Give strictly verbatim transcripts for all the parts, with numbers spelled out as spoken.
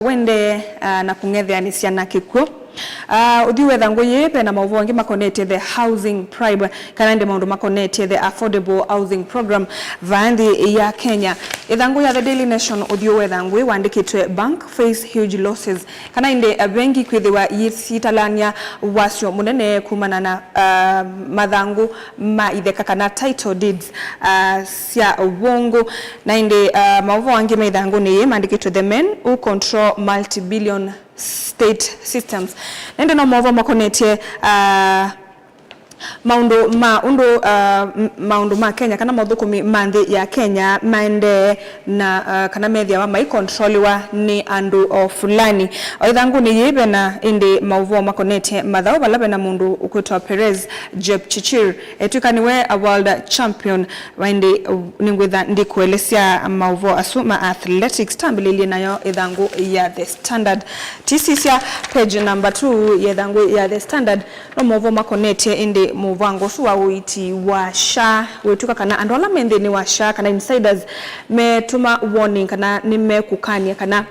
Wende, ah, na kũng'etheanĩsya na kĩkw'ũ. Ah, ũthiũ wetha ngũyĩ, ve na maũvoo angĩ makonetye the housing bribe, kana ĩndĩ maũndũ makonetye the affordable housing program vaa nthĩ ya Kenya. Ĩthangũ ya The Daily Nation ũthiũ wetha ngũyĩ wandĩkĩtwe, "Bank face huge losses," kana ĩndĩ, eh, vengi kwĩthĩwa yĩsitalany'a wasyo mũnene kumana na, ah, mathangũ ma itheka kana title deeds, ah, sya wũngũ. Na ĩndĩ, ah, maũvoo angĩ me ĩthangũnĩ yĩĩ mandĩkĩtwe, "The men who control multi-billion state systems." Na ĩndĩ no maũvoo makonetye, ah, maũndũ ma ũndũ, ah, m-, maũndũ ma Kenya kana maũthũkũmi ma nthĩ ya Kenya maendee na, ah, kana methĩawa maikontroliwa nĩ andũ o fulani. O ĩthangũnĩ yĩĩ vena ĩndĩ maũvoo makonetye mathaũ vala vena mũndũ ũkwĩtwa Perez Jepchirchir, etw'ĩka nĩwe a world champion. Ĩndĩ, uh, nĩngwĩtha ndĩkũelesya maũvoo asu ma athletics, tambĩlĩlye nayo ĩthangũ ya The Standard. Tisisya page number two ya ĩthangũ ya The Standard, no maũvoo makonetye ĩndĩ mũvango ũsu wa ũiiti wa SHA, wĩtw'ĩka kana andũ ala me nthĩnĩ wa SHA kana insiders metũma warning kana nĩmekũkany'a kana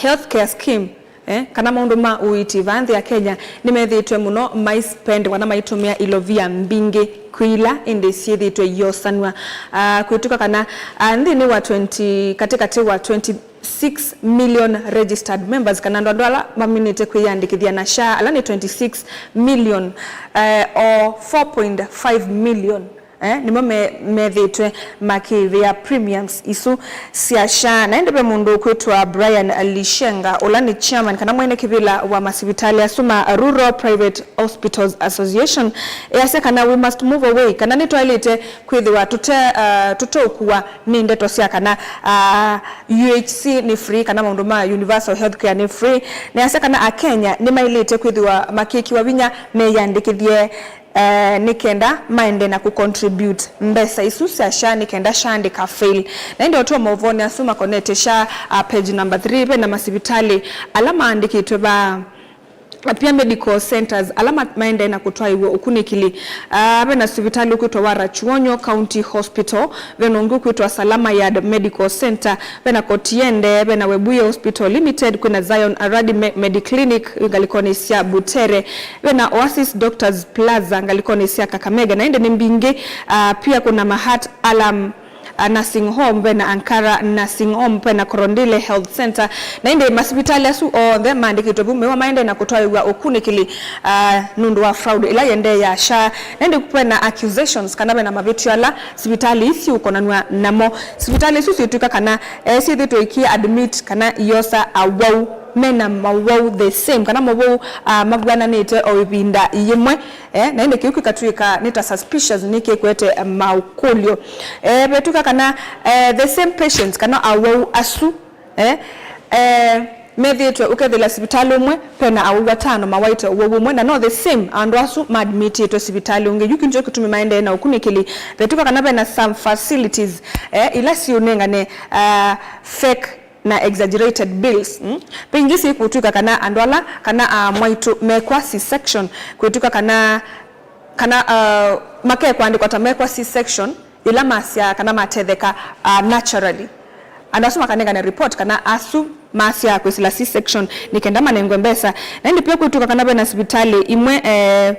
healthcare scheme, eh, kana maũndũ ma ũiiti vaa nthĩ ya Kenya nĩmethĩĩtwe mũno maispend kana maitũmĩa ilovia mbingĩ kwĩ ila ĩndĩ syĩthĩĩtwe iosanw'a. Ah, kwĩtw'ĩka kana, ah, nthĩnĩ wa twenty, katĩkatĩ wa twenty-six million registered members, kana andũ, andũ ala maminĩte kwĩyandĩkĩthya na SHA, ala nĩ twenty-six million, eh, o four point five million, eh, nĩmo me-, methĩĩtwe makĩvĩa premiums isu sya SHA. Na ĩndĩ ve mũndũ ũkwĩtwa Brian Lishenga, ũla nĩ chairman kana mwene kĩvĩla wa masivitalĩ asu ma Rural Private Hospitals Association, easya kana we must move away, kana nĩtwaĩlĩte kwĩthĩwa tũte-, ah, tũteũkuwa nĩ ndeto sya kana, ah, U H C nĩ free kana maũndũ ma universal healthcare nĩ free. Nĩasya kana Akenya nĩmaĩlĩte kwĩthĩwa makĩkĩwa vinya meyandĩkĩthye, eh, nĩ kenda maende na kũcontribute mbesa isu sya SHA nĩ kenda SHA ndĩka fail. Na ĩndĩ o twa maũvoonĩ asu makonete SHA, ah, page number three, ve na masivitalĩ ala maandĩkĩtwe vaa, na pia medical centers ala ma-, maendee na kũtwaĩw'a ũkunĩkĩli. Ah, ve na sivitalĩ ũkwĩtwa wa Rachuonyo County Hospital, ve na ũngĩ ũkwĩtwa Salama Yard Medical Center, ve na Kotiende, ve na Webuye Hospital Limited, kwĩ na Zion Aradi Me-, Mediclinic ngalĩkonĩ sya Butere, ve na Oasis Doctors Plaza ngalĩkonĩ sya Kakamega, na ĩndĩ nĩ mbingĩ. Ah, pia kuna Mahat Alam, ah, Nursing Home, ve na Ankara Nursing Home, ve na Korondile Health Center. Na ĩndĩ masivitalĩ asu onthe maandĩkĩtwe vu mewa maendee na kũtwaĩw'a ũkunĩkĩli, ah, nũndũ wa fraud ĩla yendee ya SHA. Na ĩndĩ ve na accusations kana ve na mavĩtyo ala sivitalĩ ii siũkonanw'a namo. Sivitalĩ isu syĩtw'ĩka kana, eh, syĩthĩtwe iki admit kana iosa awau me na mawau the same, kana mawau, ah, mavw'ananĩte o ĩvinda yĩmwe. Eh, na ĩndĩ kĩu kĩkatw'ĩka nĩ ta suspicious, nĩ kĩkwete, eh, maũkũlyo. Eh, vetw'ĩka kana, eh, the same patients kana awau asu, eh, eh, methĩĩtwe ũkethĩla sivitalĩ ũmwe ve na awau atano mawaĩte ũwau ũmwe, na no the same andũ asu maadmitĩtwe sivitalĩ ũngĩ. Yu kĩu nĩkyo kĩtumi maendee na ũkunĩkĩli. Vetw'ĩka kana ve na some facilities, eh, ila siũnengane, ah, fake na exaggerated bills, mm? Ve ingĩ syĩkũtw'ĩka kana andũ ala, kana, ah, mwaitũ mekwa C-section, kwĩtw'ĩka kana, kana, ah, makekũandĩkwa ta mekwa C-section ĩla masyaa kana matetheka, ah, naturally. Andũ asu makanengane report kana asu masyaa kwĩsĩla C-section nĩ kenda manengwe mbesa. Na ĩndĩ pia kwĩtw'ĩka kana ve na sivitalĩ imwe, eh,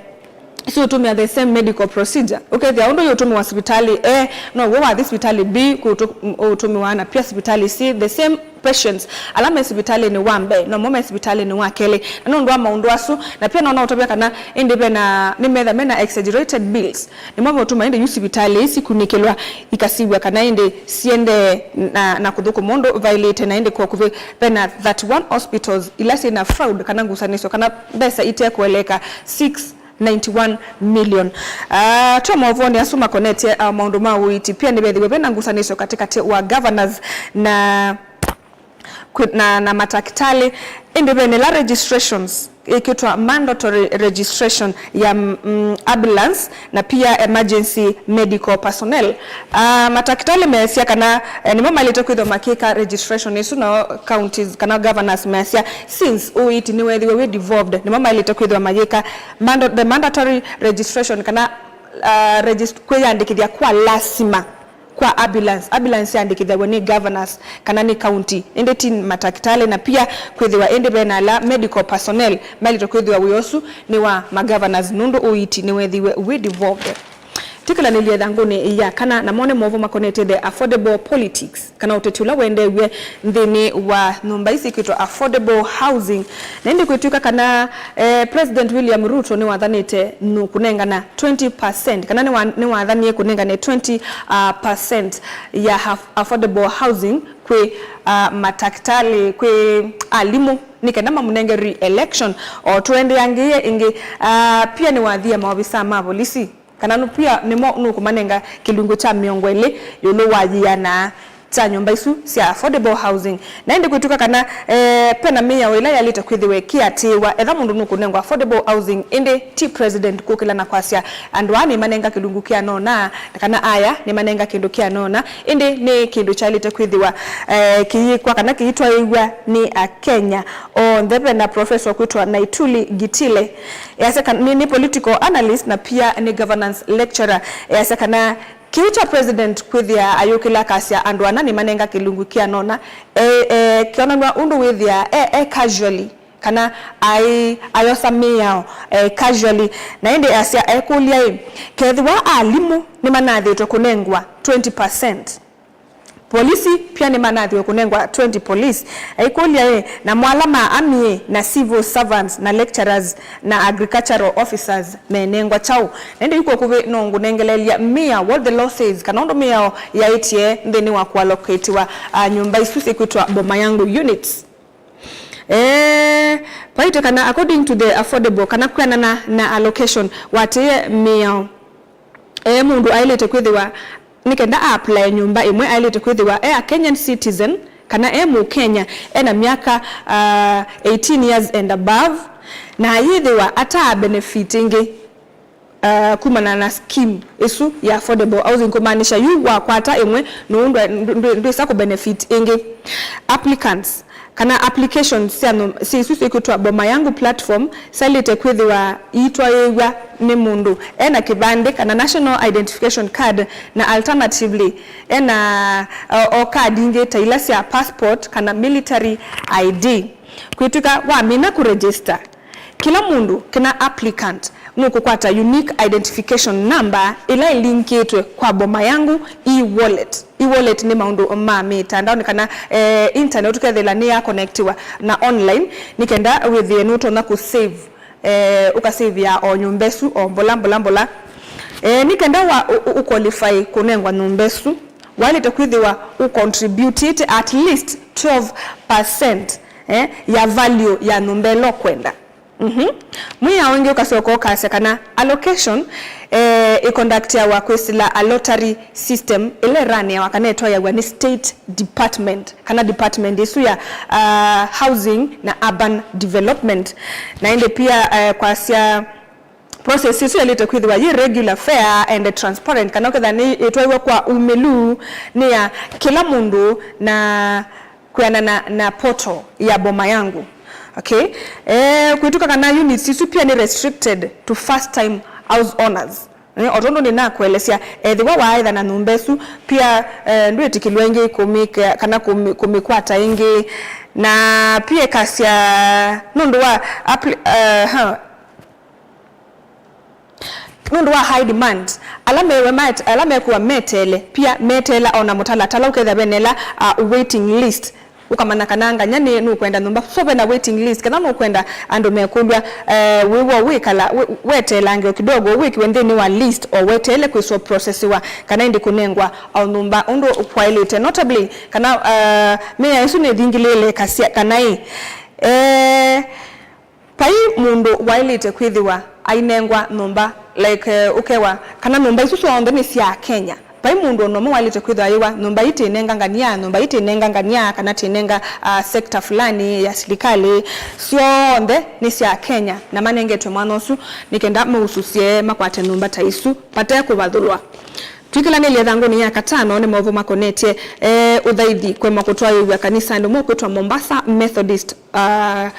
siũtũmĩa the same medical procedure. Ũkethĩa ũndũ yũtũmĩwa sivitalĩ A, now'o wathi sivitalĩ B kũtũ-, ũtũmĩwa, na pia sivitalĩ C, the same patients ala me sivitalĩnĩ wa mbee nomo me sivitalĩnĩ wa kelĩ. Na nũndũ wa maũndũ asu, na pia no, no ũtavya kana ĩndĩ ve na, nĩmetha me na exaggerated bills, nĩmo meũtuma ĩndĩ yu sivitalĩ ii sikunĩkĩlwa, ikasiw'a kana ĩndĩ siendee na, na kũthũkũma ũndũ vaĩlĩte, na ĩndĩ kwa ũkuvĩ ve na thirty-one hospitals ila syĩ na fraud kana ngusanĩsyo kana mbesa itekũeleka six ninety-one million. Ah, twa maũvoonĩ asu makonetye, ah, maũndũ ma ũiiti, pia nĩvethĩwe ve na ngusanĩsyo katĩkatĩ wa governors na, kwĩ-, na, na matakĩtalĩ. Ĩndĩ ve na ĩla registrations ĩkĩtwa mandatory registration ya, mm, ambulance na pia emergency medical personnel. Ah, matakĩtalĩ measya kana, eh, nĩmo maĩlĩte kwĩthĩwa makĩka registration ĩsu, nao counties kana governors measya since ũiiti nĩweethĩwe wĩ devolved, nĩmo maĩlĩte kwĩthĩwa mayĩka mando-, the mandatory registration kana, ah, regist-, kwĩyandĩkĩthya kwa lasima. kwa ambulance. Ambulance syandĩkĩthaw'a nĩ governors kana nĩ county, ĩndĩ ti matakĩtalĩ, na pia kwĩthĩwa ĩndĩ ve na ala medical personnel maĩlĩte kwĩthĩwa wĩa ũsu nĩ wa ma governors nũndũ ũiiti nĩwethĩiwe wĩ devolved. Twĩkĩlanĩlye ĩthangũnĩ ya kana, namo nĩ maũvoo makonetye the affordable politics, kana ũteti ũla wendeew'e nthĩnĩ wa nyũmba isi ikwĩtwa affordable housing. Na ĩndĩ kwĩtw'ĩka kana, eh, President William Ruto nĩwathanĩte nũkũnengana twenty percent, kana nĩwa-, nĩwathanie kũnengane twenty, uh, percent ya haf-, affordable housing kwĩ, uh, matakĩtalĩ, kwĩ alimũ, nĩ kenda mamũnenge re-election, o tũendeangĩĩe ĩngĩ. Uh, pia nĩwathie maovisa ma volisi, kana nũ-, pia nĩmo nũkũmanenga kĩlungu kya mĩongo ĩlĩ ĩũlũ wa yĩana kya nyũmba isu sya affordable housing. Na ĩndĩ kwĩtw'ĩka kana, eh, pena mĩao ĩla yaĩlĩte kwĩthĩwa ĩkĩatĩĩwa etha mũndũ nũkũnengwa affordable housing, ĩndĩ ti president kũkĩla na kwasya, andũ aa nĩmanenga kĩlungu kĩanona, kana aya nĩmanenga kĩndũ kĩanona, ĩndĩ nĩ kĩndũ kyaĩlĩte kwĩthĩwa, eh, kĩyĩkwa kana kĩyĩtwaĩw'a nĩ Akenya onthe. Vena professor ũkwĩtwa Naituli Gitile, easya kana nĩ, nĩ political analyst na pia nĩ governance lecturer. Easya kana kĩu kya president kwĩthĩa ayũkĩla akasya andũ ana nĩmanenga kĩlungu kĩanona, e, e, kĩonanw'a ũndũ wĩthĩa e, e casually, kana ai, ayosa mĩao, e, casually. Na ĩndĩ easya ekũlya ĩ, kethĩwa alimũ nĩmanathĩtwe kũnengwa twenty percent, polisi pia nĩmanathĩwe kũnengwa twenty police. Aikũlya ĩ, namo ala ma army ĩ, na civil servants, na lecturers, na agricultural officers menengwa kyaũ? Na ĩndĩ yu kwa ũkuvĩ no ngũnengeleelya mĩao, what the law says, kana ũndũ mĩao yaĩtye nthĩnĩ wa kũallocatiwa, a, nyũmba isu syĩkwĩtwa Boma Yangu units. Eh, vaitwe kana according to the affordable, kana kwĩanana na allocation, watĩĩe mĩao. E, mũndũ aĩlĩte kwĩthĩwa, nĩ kenda a apply nyũmba ĩmwe, aĩlĩte kwĩthĩwa e a Kenyan citizen, kana e Mũkenya, e na myaka, ah, eighteen years and above, na ayĩthĩwa ataa benefit ĩngĩ, ah, kumana na scheme ĩsu ya affordable housing, kũmaanisha yu wakwata ĩmwe, nũu ndwa-, ndwĩ-, ndwĩ-, ndwĩsa kũ benefit ĩngĩ. Applicants, kana applications sya nũ-, sya isu syĩkwĩtwa Boma Yangu platform, syaĩlĩte kwĩthĩwa iitwaĩĩw'a nĩ mũndũ e na kĩvandĩ kana national identification card, na alternatively e na, o, o card ingĩ ta ila sya passport kana military I D. Kwĩtw'ĩka wamina kũregister, kĩla mũndũ, kĩna applicant, nũkũkwata unique identification number ĩla ĩlinkĩtwe kwa Boma Yangu e-wallet. E-wallet nĩ maũndũ ma mĩtandaonĩ kana, eh, internet, ũkethĩla nĩ ya connectiwa na online, nĩ kenda wĩthĩe nũtonya kũ save, eh, ũka save ya o nyũmba ĩsu o mbola mbola mbola. Eh, nĩ kenda wa ũ, ũ, ũ qualify kũnengwa nyũmba ĩsu, waĩlĩte kwĩthĩwa ũ contribute at least twelve percent, eh, ya value ya nyũmba ĩla ũkwenda. Mhm. Mwĩao ũngĩ ũkasyoka ũkasya kana allocation, eh, ĩconductiawa kwĩsĩla a lottery system ĩla ĩraneawa kana ĩtwaĩawa nĩ State Department, kana department ĩsu ya, ah, housing na urban development. Na ĩndĩ pia, eh, kwasya process ĩsu yaĩlĩte kwĩthĩwa yĩ regular, fair and transparent, kana ũkethĩa nĩ ĩtwaĩwe kwa umĩlu nĩ ya kĩla mũndũ na kwĩanana na portal ya Boma Yangu. Okay? Eh, kwĩtw'ĩka kana units isu pia nĩ restricted to first time house owners. Eh, o tondũ nĩnakũelesya, ethĩwa waaĩtha na nyũmba ĩsu, pia, eh, ndwĩtĩkĩlw'a ĩngĩ kũmĩkĩa kana kũmĩ-, kũmĩkwata ĩngĩ. Na pia ĩkasya nũndũ wa appli-, eh, huh, nũndũ wa high demand, ala mewe met-, ala mekũwa meteele, pia meteela o na mũtalatala, ũkethĩa ve na ĩla, uh, waiting list, ũkamanya kana nganya nĩ nũkwenda nyũmba. So ve na waiting list, ketha nũkwenda andũ mekũlw'a, eh, wĩ w'o wĩkala, wĩ-, weteelange o kidogo, wĩkĩwe nthĩnĩ wa list, o weteele kwĩswa processiwa, kana ĩndĩ kũnengwa o nyũmba ũndũ kwaĩlĩte. Notably, kana, uh, mĩao ĩsu nĩthingĩlĩĩle ĩkasya kana ĩ, eh, Vai mũndũ waĩlĩte kwĩthĩwa ainengwa nyũmba, like, eh, ũkewa kana nyũmba isu syonthe nĩ sya Akenya. Vai mũndũ o na ũmwe waĩlĩte kwĩthĩwa ayĩwa, "Nyũmba ii tĩnenga ngania, nyũmba ii tĩnenga ngania, kana tĩnenga, ah, sector fulani ya silikalĩ." Syonthe nĩ sya Akenya, na manengetwe mwanya ũsu nĩ kenda mausũsye makwate nyũmba ta isu vate kũvathũlwa. Twĩkĩlanĩlye ĩthangũnĩ ya katano nĩ maũvoo makonetye, eh, ũthaithi kũema kũtwaĩĩw'a kanisanĩ ũmwe ũkwĩtwa Mombasa Methodist, ah,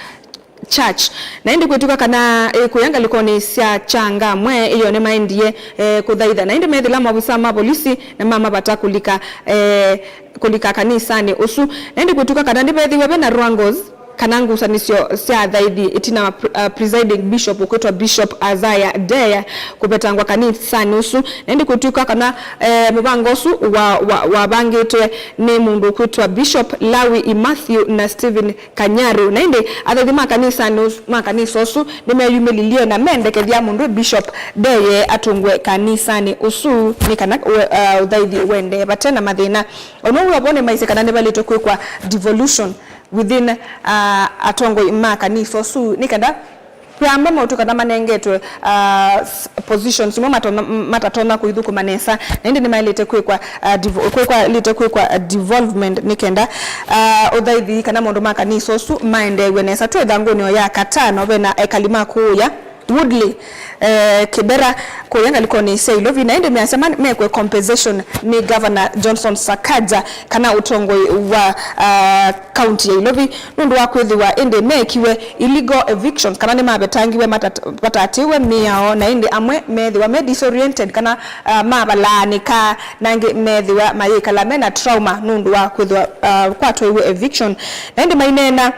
Church. Na ĩndĩ kwĩtw'ĩka kana, eh, kũya ngalĩkonĩ sya Changamwe, ĩyo nĩmaendie, eh, kũthaitha. Na ĩndĩ methĩla maovisaa ma volisi na mamavata kũlika, eh, kũlika kanisanĩ ũsu. Na ĩndĩ kwĩtw'ĩka kana nĩvethĩwe ve na wrangles kana ngusanĩsyo sya athaithi ĩtina wa pre-, uh, presiding bishop ũkwĩtwa Bishop Isaiah Ndeye kũvetangwa kanisanĩ ũsu. Na ĩndĩ kwĩtw'ĩka kana, eh, mũvango ũsu wa, wa, wavangĩtwe nĩ mũndũ ũkwĩtwa Bishop Lawi Matthew na Stephen Kanyaru. Na ĩndĩ athaithi ma kanisanĩ ũsu, ma kanisa ũsu nĩmeyumĩlilye na mendekethya mũndũ Bishop Ndeye atũngwe kanisanĩ ũsu nĩ kana we-, uh, ũthaithi wendee vate na mathĩna. Ono wĩ vo nĩmaisye kana nĩvaĩlĩte kwĩkwa devolution within, uh, atongoi ma kanisa ũsu nĩ kenda kwĩamba maũtw'ĩka kana manengetwe, uh, s-, positions imwe matona-, m-, matatonya kũithũkũma nesa, na ĩndĩ nĩmaĩlĩte kwĩkwa, uh, devo-, kwĩkwa, ĩlĩte kwĩkwa, uh, devolvement nĩ kenda, uh, ũthaithi kana maũndũ ma kanisa ũsu maendeew'e nesa. Twĩ ĩthangũnĩ o ya katano, ve na ekali ma kũũya Woodley, eh, Kibera kũya ngalĩkonĩ sya Ilovi, na ĩndĩ measya ma-, mekwe compensation nĩ Governor Johnson Sakaja kana ũtongoi wa, ah, kaunti ya Ilovi nũndũ wa kwĩthĩwa ĩndĩ meekiwe illegal evictions kana nĩmavetangiwe matat-, mataatĩĩwe mĩao, na ĩndĩ amwe meethĩwa me disoriented kana, ah, mavalaanĩka, na angĩ meethĩwa mayĩkala me na trauma nũndũ wa kwĩthĩwa, ah, kwatwaiwe eviction. Na ĩndĩ maineena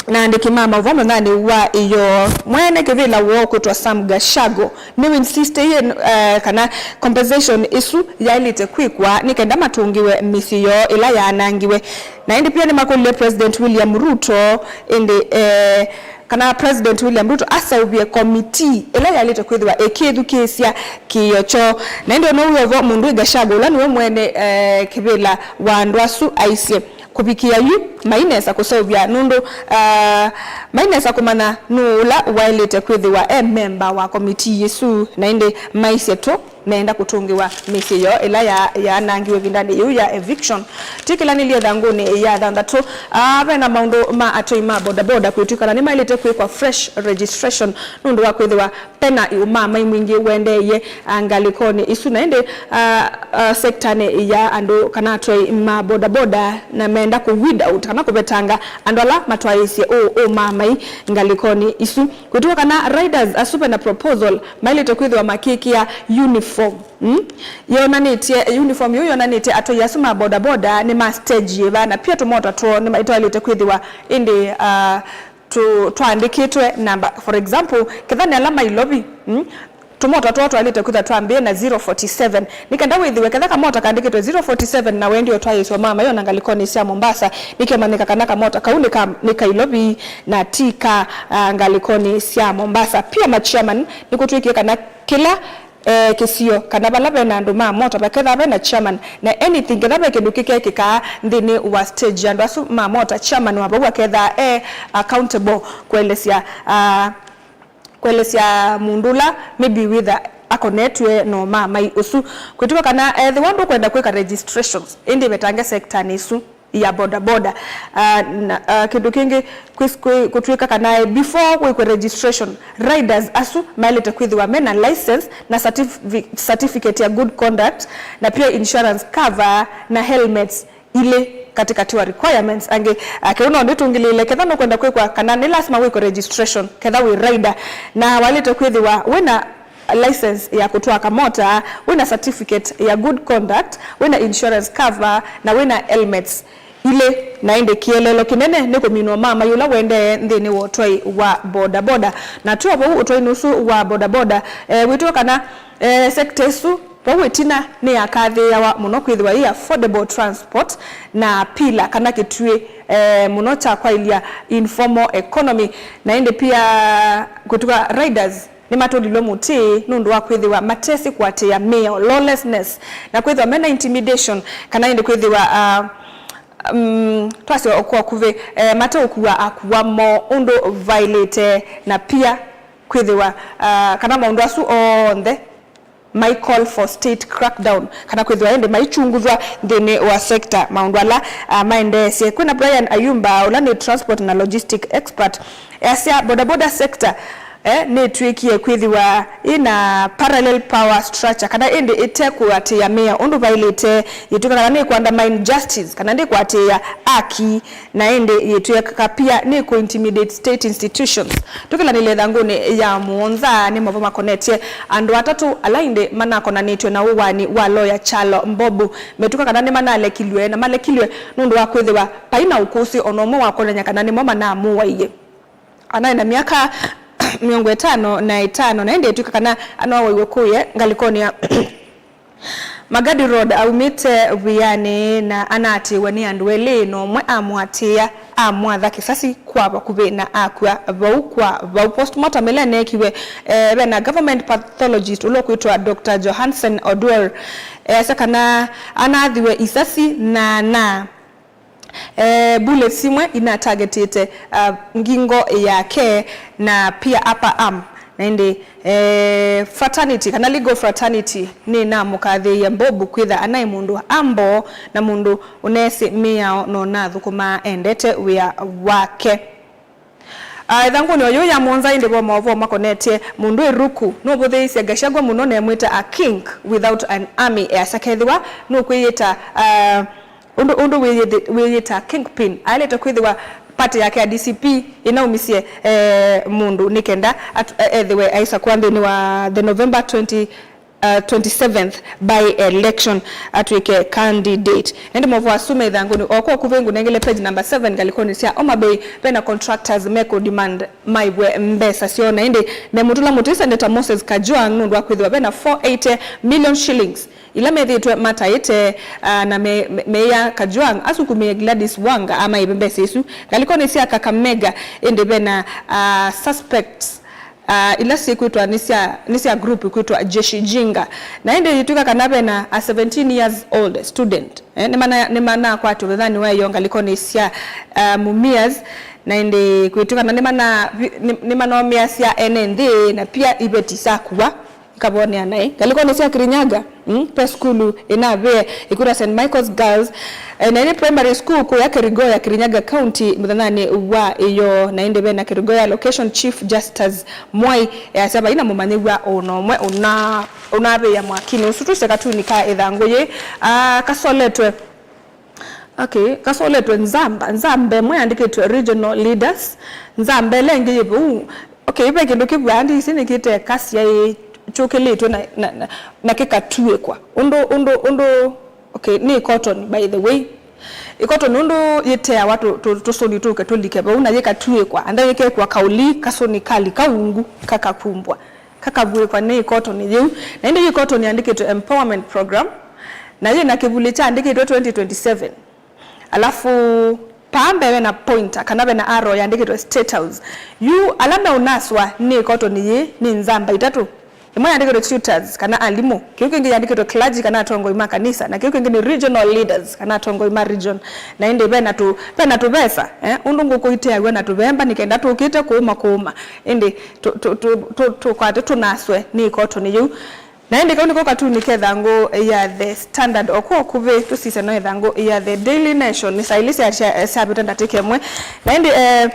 na andĩki ma maũvoo mũthenyanĩ wa ĩyoo, mwene kĩvĩla woo kwĩtwa Sam Gachagua nĩwĩinsistĩie, eh, kana compensation ĩsu yaĩlĩte kwĩkwa nĩ kenda matũngĩwe mĩsyĩ yoo ĩla yaanangiwe. Na ĩndĩ pia nĩmakũlilye President William Ruto ĩndĩ, eh, kana President William Ruto aseũvye komitii ĩla yaĩlĩte kwĩthĩwa ĩkĩthukĩĩsya kĩĩo kyoo. Na ĩndĩ ona ũu wĩ o vo, mũndũ Gachagua ũla nĩwe mwene, eh, kĩvĩla wa andũ asu aisye, kũvikĩa yu, mainesa kũseũvya nũndũ, ah, mainesa kũmanya nũũ ũla waĩlĩte kwĩthĩwa e memba wa komitii ĩsu, na ĩndĩ maisye tũ meenda kũtũngĩwa mĩsyĩ yoo ĩla ya-, yaanangiwe ĩvindanĩ yĩu ya eviction. Twĩkĩlanĩlye ĩthangũnĩ ya thanthatũ, ah, ve na maũndũ ma atwai ma bodaboda kwĩtw'ĩkana nĩmaĩlĩte kwĩkwa fresh registration nũndũ wa kwĩthĩwa ve na ũmaamai mwingĩ ũendeeie, ah, ngalĩkonĩ isu, na ĩndĩ, ah, ah, sektanĩ ya andũ kana atwai ma bodaboda na meenda kũ weed out kana kũvetanga andũ ala matwaĩĩsye ũ-, ũmaamai ngalĩkonĩ isu. Kwĩtw'ĩka kana riders asu ve na proposal maĩlĩte kwĩthĩwa makĩkĩa uniform, mm? Yonanĩtye, uniform yĩu yonanĩtye atwai asu ma bodaboda nĩ ma stage yĩva, na pia tũmota twoo nĩtwaĩlĩte kwĩthĩwa ĩndĩ, ah, tũ-, twaandĩkĩtwe namba. For example, ketha nĩ ala ma Ilovi, mm, tũmota twoo twaĩlĩte kwĩthwa twambĩĩe na zero forty seven. Nĩ kenda wĩthĩwe, ketha kamota kaandĩkĩtwe zero forty seven na wendie ũtwaĩĩsya ũmaamai o na ngalĩkonĩ sya Mombasa, nĩkemanyĩka kana kamota kau nĩ ka, nĩ ka Ilovi na ti ka, ah, ngalĩkonĩ sya Mombasa. Pia ma chairman nĩkũtw'ĩkie kana kĩla eh, kĩsio kana vala ve na andũ ma mota vakethĩwa ve na chairman, na anything, ketha ve kĩndũ kĩkekĩkaa nthĩnĩ wa stage ya andũ asu ma mota, chairman wa vau akethĩwa e accountable kũelesya, ah, kũelesya mũndũ ũla maybe wĩtha akonetw'e na ũmaamai ũsu. Kwĩtw'ĩka kana ethĩwa ndũkwenda kwĩka registrations, ĩndĩ vetange sektanĩ ĩsu ya bodaboda. Ah, na, ah, kĩndũ kĩngĩ, kwĩ-, kwĩ-, kũtw'ĩka kana, eh, before wĩkwe registration, riders asu maĩlĩte kwĩthĩwa me na license na certifi-, certificate ya good conduct, na pia insurance cover na helmets ilĩ katĩkatĩ wa requirements. Angĩ, ah, kĩu no ndĩtũngĩlĩĩle, ketha nũkwenda kwĩkwa kana nĩ lasima wĩkwe registration, ketha wĩ rider, na waĩlĩte kwĩthĩwa wĩ na license ya kũtwaa kamota, wĩna certificate ya good conduct, wĩna insurance cover, na wĩna helmets ilĩ. Na ĩndĩ kĩeleelo kĩnene nĩ kũminwa ũmaamai ũla ũendee nthĩnĩ wa ũtwai wa bodaboda. Na twĩ o vau ũtwainĩ ũsu wa bodaboda, eh, wĩtw'ĩka kana, eh, sector ĩsu vau ĩtina nĩyakathĩĩawa mũno kwĩthĩwa yĩ affordable transport na pillar kana kĩtuĩ, eh, mũno kya kwaĩlya informal economy. Na ĩndĩ pia kwĩtw'ĩka riders nĩmatũlilwe mũtĩ nũndũ wa kwĩthĩwa matesĩ kũatĩĩa mĩao, lawlessness, na kwĩthĩwa mena intimidation, kana ĩndĩ kwĩthĩwa, ah, mm, twasya kwa ũkuvĩ, eh, mateũkua akua moo ũndũ vaĩlĩte, na pia kwĩthĩwa, ah, kana maũndũ asu onthe mai call for state crackdown, kana kwĩthĩwa ĩndĩ maichunguthwa nthĩnĩ wa sector maũndũ ala, ah, maendeesye. Kwĩna Brian Ayumba, ũla nĩ transport na logistic expert, easya bodaboda sector eh, nĩtw'ĩkie kwĩthĩwa ĩna parallel power structure, kana ĩndĩ ĩte kũatĩĩa mĩao ũndũ vaĩlĩte, yĩtw'ĩka kana nĩ kũ undermine justice, kana ndĩkũatĩĩa aki, na ĩndĩ yĩtw'ĩka pia nĩ kũ intimidate state institutions. Tũkĩlanĩlya ĩthangũnĩ ya mũonza, nĩ mavo makonetye andũ atatũ ala ĩndĩ manakonanĩtw'e na ũwani wa lawyer Charles Mbobu, metw'ĩka kana nĩmanalekilw'e, na malekilw'e nũndũ wa kwĩthĩwa paĩ na ũkũsĩ ona ũmwe wa kwonany'a kana nĩmo manamũwaie. Anaĩ na myaka mĩongo ĩtano na ĩtano, na ĩndĩ ĩtw'ĩka kana anowaiwe kũye ngalĩkonĩ ya Magadi Road aumĩte wĩanĩ na anaatĩĩwe nĩ andũ elĩ, na ũmwe amũatĩĩa, amwatha kĩsasi kwa vakuvĩ na akw'a vau kwa vau. Postmortem ĩla ĩneekiwe, eh, ve na government pathologist ũla ũkwĩtwa Doctor Johansen Oduor, easya kana anathiwe isasi na na Eh, bullets imwe inatargetĩte, uh, ngingo yake na pia upper arm. Na ĩndĩ, eh, fraternity, kana legal fraternity, nĩnamũkathĩĩe Mbobu kwĩtha anaĩ mũndũ humble na mũndũ ũnesĩ mĩao na ũnathũkũmaa endete wĩa wake. Ah, ĩthangũnĩ o yĩu ya mũonza ĩndĩ vo maũvoo makonetye mũndũ ĩruku nũvũthĩĩisye Gachagua mũno na emwĩta a king without an army, easya kethĩwa nũkwĩyĩta, ah, ũndũ, ũndũ wĩyĩthĩ-, wĩyĩta kingpin. Aĩlĩte kwĩthĩwa party yake ya D C P ĩnaumisye, eh, mũndũ nĩ kenda at-, e-, ethĩwe aisakũa nthĩnĩ wa the November twenty, uh, twenty-seventh by-election atw'ĩke candidate. Ĩndĩ maũvoo asu me ĩthangũnĩ o kwa ũkuvĩ, ngũnengele page number seven, ngalĩkonĩ sya Homa Bay, ve na contractors mekũ demand maĩvwe mbesa syoo, na ĩndĩ memũtũla mũtĩ Senator Moses Kajwang' nũndũ wa kwĩthĩwa ve na four eighty million shillings ila methĩĩtwe mataĩte, uh, na me-, me-, meĩa Kajwang' asukumĩe Gladys Wanga amaĩve mbesa isu. Ngalĩkonĩ sya Kakamega, ĩndĩ ve na, uh, suspects ah, ila syĩkwĩtwa nĩ sya, nĩ sya group ĩkwĩtwa Jeshi Jinga. Na ĩndĩ yĩtw'ĩka kana ve na a seventeen years old student, eh, nĩmana-, nĩmanakwatwa vethanĩ wa ĩyo ngalĩkonĩ sya, ah, Mumias, na ĩndĩ kwĩtw'ĩka kana nĩmana-, nĩ-, nĩmanomeasya ene nthĩ na pia iveti sya kũa ikavonea naĩ. Ngalĩkonĩ sya Kirinyaga, mm, ve sukulu ĩnavĩe ĩkwĩtwa Saint Michael's Girls, eh, na nĩ primary school kũya Kerugoya, Kirinyaga County, mũthenyanĩ wa ĩyo. Na ĩndĩ ve na Kerugoya Location Chief Justus Mwai easya vai na mũmanyĩw'a o na ũmwe ũna-, ũnavĩĩa mwakinĩ ũsu. Twĩsĩ katuni ka ĩthangũ yĩĩ, ah, kasoletwe, okay, kasoletwe nzamba, nzamba ĩmwe yandĩkĩtwe regional leaders, nzamba ĩla ĩngĩ yĩ vau. Okay, ve kĩndũ kĩvw'aa ndisi nĩkĩte kasyaĩ kyũkĩlĩtwe na, na, na, na kĩkatuĩkwa. Ũndũ, ũndũ, ũndũ, okay, nĩ ĩkotoni, by the way. Ĩkotoni ũndũ yĩteawa tũ-, tũ-, tũsũni tũke tũlike vau na yĩkatuĩkwa, and then yĩkekwa kaũli kasũni kalika ungu kakakumbwa, kakavw'ĩkwa nĩ ĩkotoni yĩu. Na ĩndĩ yĩ ĩkotoni yandĩkĩtwe empowerment program, na yĩ na kĩvuli kyandĩkĩtwe twenty twenty-seven. Alafu paa mbee ve na pointer, kana ve na arrow yandĩkĩtwe State House. Yu ala meũnaswa nĩ ĩkotoni yĩĩ nĩ nzamba itatũ. Ĩmwe yandĩkĩtwe tutors, kana alimũ. Kĩu kĩngĩ yandĩkĩtwe clergy, kana atongoi ma kanisa. Na kĩu kĩngĩ nĩ regional leaders, kana atongoi ma region. Na ĩndĩ ve na tũ-, ve na tũvesa, eh? Ũndũ ngũkũ iteaw'a na tũvemba nĩ kenda tũkĩte kũũma kũũma. Ĩndĩ tũ-, tũ-, tũ-, tũ-, tũkwate tũnaswe nĩ ĩkotoni yĩu. Na ĩndĩ kau nĩko katuni ke ĩthangũ ya The Standard. O kwa ũkuvĩ tũsisye no ĩthangũ ya The Daily Nation. Nĩ saa ilĩ sya, sya, syavĩta ndatĩka ĩmwe. Na ĩndĩ, eh,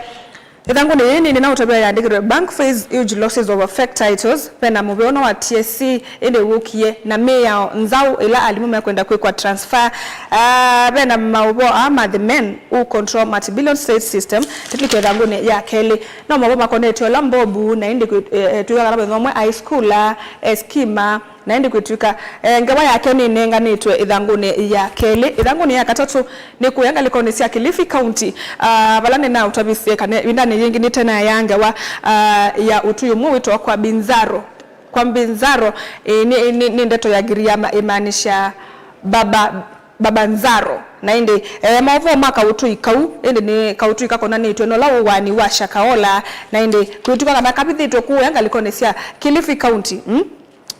ĩthangũnĩ yĩĩ nĩ, nĩnaũtavya yandĩkĩtwe, "Bank face huge losses over fake titles." Ve na mũvea ũno wa T S C ĩndĩ wũkie na mĩao nzaũ ĩla alimũ mekwenda kwĩkwa transfer. Ah, ve na maũvoo aa ma The Men Who Control Multi-Billion State System. Tũtw'ĩke ĩthangũnĩ ya kelĩ. No mavo makonetye ũla Mbobu, na ĩndĩ kwĩ-, eh, eh, twĩka kana mũthenya ũmwe aĩ sukula, eh, skima, na ĩndĩ kwĩtw'ĩka, eh, ngewa yake nĩnenganĩtwe ĩthangũnĩ ya kelĩ. Ĩthangũnĩ ya katatũ nĩ kũya ngalĩkonĩ sya Kilifi County, ah, vala nĩnaũtavisye kana ĩvindanĩ yĩngĩ nĩtenaeaa ngewa, ah, ya ũtũi ũmwe wĩtawa Kwambinzaro. Kwambinzaro, eh, nĩ, nĩ, nĩ ndeto ya Giriama ĩmaanisha baba Babanzaro. Na ĩndĩ, eh, maũvoo ma kaũtũi kau, ĩndĩ nĩ kaũtũi kakonanĩtw'e na ũla ũwani wa Shakahola, na ĩndĩ kwĩtw'ĩka kana kavithĩtwe kũya ngalĩkonĩ sya Kilifi County, mm?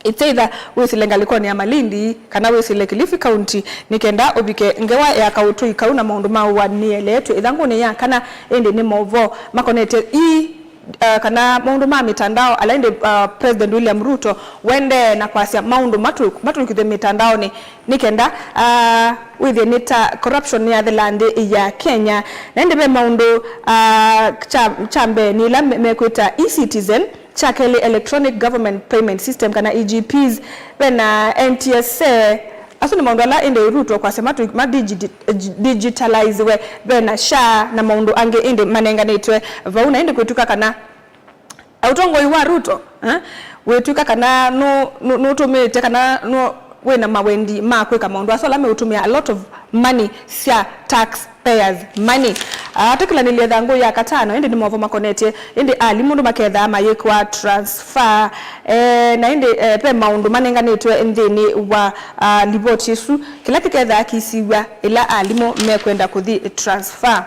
It's either wĩsĩle ngalĩkonĩ ya Malindi, kana wĩsĩle Kilifi County, nĩ kenda ũvike ngewa ya kaũtũi kau na maũndũ ma ũwani nĩeleetw'e. Ĩthangũnĩ ya kana, ĩndĩ nĩ maũvoo makonetye ii uh, kana maũndũ ma mĩtandao, ala ĩndĩ, uh, President William Ruto wendee na kwasya maũndũ matũ-, matũĩkĩthw'e mĩtandaonĩ nĩ kenda, uh, wĩthĩe nĩ ta corruption nĩyathela nthĩ ya Kenya. Na ĩndĩ ve maũndũ, uh, kya, kya mbee nĩ ĩla me-, mekwĩta e-citizen, Kya kelĩ, Electronic Government Payment System, kana E G Ps, ve na N T S A. Asu nĩ maũndũ ala ĩndĩ Ruto kwasya matu- ma digiti- digitalize we, ve na SHA na maũndũ angĩ ĩndĩ manenganĩtwe vau, na ĩndĩ kwĩtw'ĩka kana ũtongoi wa Ruto, eh, wĩtw'ĩka kana nũ- nũ- nũtũmĩĩte kana nũ- wĩna mawendi ma kwĩka maũndũ asu ala meũtũmĩa a lot of money sya taxpayers money. Ah, tũkĩlanĩlye ĩthangũ ya katano, ĩndĩ nĩ maũvoo makonetye ĩndĩ alimũ, andũ makethaa mayĩkwa transfer, eh, na ĩndĩ, eh, ve maũndũ manenganĩtwe nthĩnĩ wa, ah, livoti ĩsu, kĩla kĩkethaa kĩisiw'a ĩla alimũ mekwenda kũthi transfer.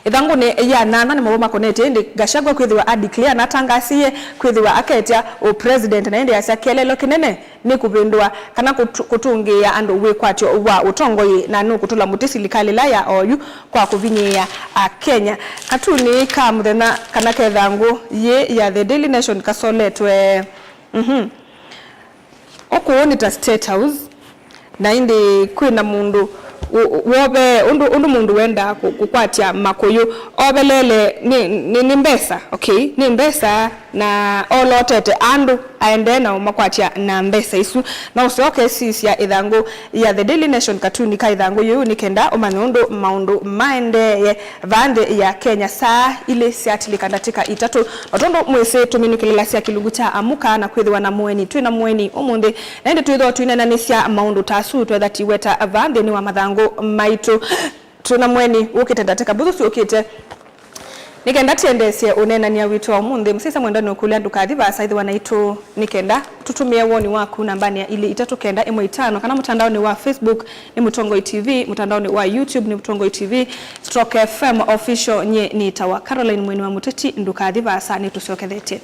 Ĩthangũnĩ ya nyanya nĩ maũvoo makonetye ĩndĩ Gachagua kwĩthĩwa a declare na atangasie kwĩthĩwa aketya ũ president, na ĩndĩ asya kĩeleelo kĩnene nĩ kũvĩndũa kana kũtu- kũtũngĩĩa andũ wĩkwatyo wa ũtongoi, na nũkũtũla mũtĩ silikalĩ ĩla ya oyu kwa kũvinyĩĩa Akenya. Katuni ka mũthenya kana kethangũ yĩ ya The Daily Nation kasoletwe, mhm. Ũkũũ nĩ ta State House, na ĩndĩ kwĩ na mũndũ wũ- wove ũndũ, ũndũ mũndũ wendaa kũ- kũkwatya makũyũ. Ovelele nĩ, nĩ, nĩ mbesa, okay? Nĩ mbesa, na olotete andũ aendee na ũmakwatya na mbesa isu. Na ũseo ũkesisya ĩthangũ ya The Daily Nation katuni ka ĩthangũ yĩu nĩ kenda ũmanye ũndũ maũndũ maendee vaa nthĩ ya Kenya saa ilĩ syatilĩka ndatĩka itatũ. Na tondũ mwĩsĩ tũminũkĩlĩlasya kĩlungu kya Amũka na kwĩthĩwa na mũeni, twĩ na mũeni ũmũnthĩ, na ĩndĩ twĩthwa twĩneenanĩsya maũndũ ta asu twetha tiweta vaa nthĩnĩ wa mathangũ maitũ. Twĩ na mũeni wũkĩte ndatĩka mbũthũ syũkĩte. Nĩ kenda tũendeesye ũneenany'a witũ wa ũmũnthĩ, mũsyaĩĩsya mwendwa nũkũlya ndũkathi vaasa, ĩthĩwa naitũ nĩ kenda tũtũmĩe woni waku nambanĩ ya ilĩ itatũ kenda ĩmwe itano, kana mũtandaonĩ wa Facebook nĩ Mũtongoi T V, mũtandaonĩ wa YouTube nĩ Mũtongoi T V, Stroke F M Official. Nyie nĩtawa Caroline Mweni wa Mũteti. Ndũkathi vaasa, nĩtũsyokethetye.